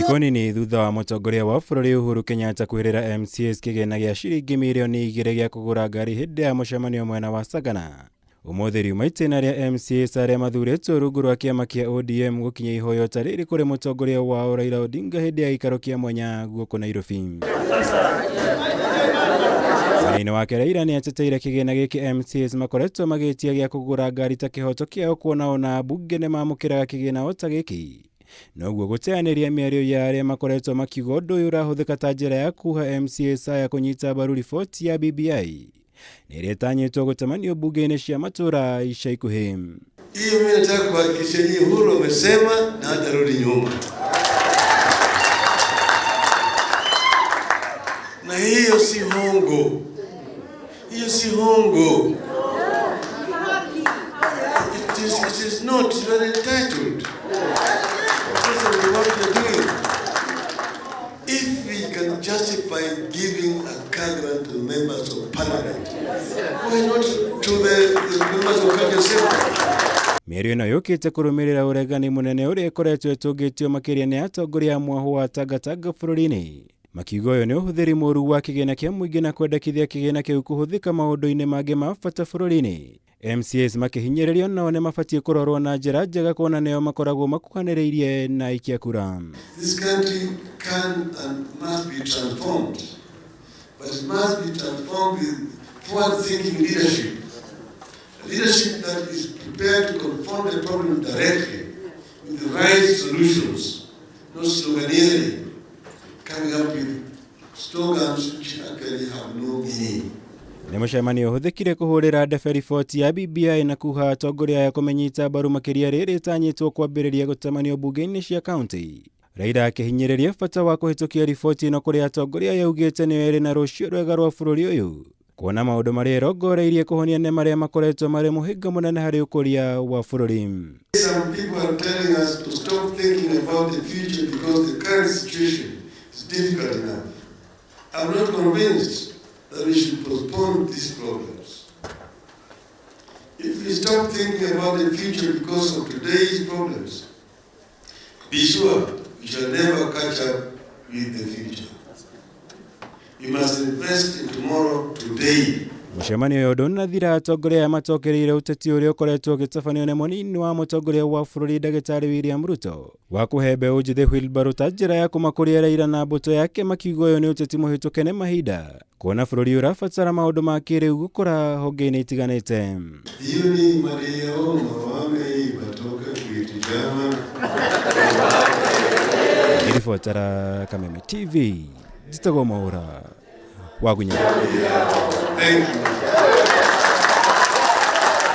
Thikũ nini thutha wa mũtongoria wa bũrũri Uhuru Kenyatta kwĩrĩra MCAs kĩgĩna gĩa ciringi mirioni 2 gĩa kũgũra ngari hĩndĩ ya mũcemanio mwena wa Sagana. Ũmũthĩ riuma itĩna rĩa MCAs arĩa mathurĩtwo rungu rwa kĩama kĩa ODM gũkinya ihoya ta rĩrĩ kũrĩ mũtongoria wao Raila Odinga hĩndĩ ya gĩikaro kĩa mwanya gũkũ Nairobi. Mwena-inĩ wake Raila nĩ ateteire kĩgĩna gĩkĩ MCAs makoretwo magĩtia gĩa kũgũra ngari ta kĩhoto kĩao kuona ona ambunge nĩ mamũkĩraga kĩgĩna o ta gĩkĩ. Noguo gũteanĩria mĩario ya arĩa makoretwo makiuga ũndũ ũyũ ũrahũthĩka ta njĩra ya kuha MCAs aya kũnyita mbaru riboti ya BBI nĩ ĩrĩa ĩtanyĩtwo gũcemanio mbunge-inĩ cia matũũra ica ikuhĩ. Hiyo mimi nataka kuhakikisha nyinyi, Uhuru amesema na hatarudi nyuma, na hiyo si hongo, hiyo si hongo. It is not, you are entitled. Because of the work you're doing. If we can justify giving a car grant to members of parliament, why not to the members of county assembly? Mĩario ĩno yũkĩte kũrũmĩrĩra ũregani mũnene ũrĩa ĩkoretwo ĩtũngĩtio makĩria nĩ atongoria a mwahũ wa Tangatanga bũrũri-inĩ, makiuga ũyũ nĩ ũhũthĩri mũru wa kĩgĩna kĩa mũingĩ na kwendekithia kĩgĩna kĩu kũhũthĩka maũndũ-inĩ mangĩ ma bata bũrũri-inĩ. MCAs makĩhinyĩrĩrio nao nĩ mabatiĩ kũrorwo na njĩra njega kuona nĩo makoragwo makuhanĩrĩirie na aikia kura. This country can and must be transformed, but it must be transformed with forward-thinking leadership. A leadership that is prepared to confront the problem directly with the right solutions, not sloganeering, coming up with slogans which actually have no meaning. Nĩ mũcemanio ũhũthĩkire kũhũrĩra ndebe riboti ya BBI na kuha atongoria aya kũmĩnyita mbaru makĩria rĩrĩ ĩtanyĩtwo kwambĩrĩria gũtamanio mbunge-inĩ cia kaunti. Raila akĩhinyĩrĩria bata wa kũhĩtũkia riboti ĩno kũrĩ atongoria yaugĩte nĩyo ĩrĩ na rũciũ rwega rwa bũrũri ũyũ, kuona maũndũ marĩa ĩrongoreirie kũhonia nĩ marĩa makoretwo marĩ mũhĩnga mũnene harĩ ũkũria wa bũrũri. Some people are telling us to stop thinking about the future because the current situation is difficult enough. I'm not convinced that we should postpone these problems. If we stop thinking about the future because of today's problems, be sure we shall never catch up with the future. We must invest in tomorrow today. Mũcemanio ũyũ ndũnathira atongoria aya matokereire ũteti ũrĩa ũkoretwo ũgĩtabanio nĩ mũnini wa mũtongoria wa bũrũri ndagĩtarĩ William Ruto wa kũhe mbeũ njĩthĩ wheelbarrow ta njĩra ya kũmakũria Raila na mbũtũ yake, makiuga ũyũ nĩ ũteti mũhĩtũke nĩ mahinda kuona bũrũri ũrabatara maũndũ ma kĩrĩu gũkũra honge-inĩ itiganĩte. Hiyo ni Maria wameiba toka kuitijama. Ngĩribotera Kameme TV, njĩtagwo Mwaũra wa Gunya. Thank you.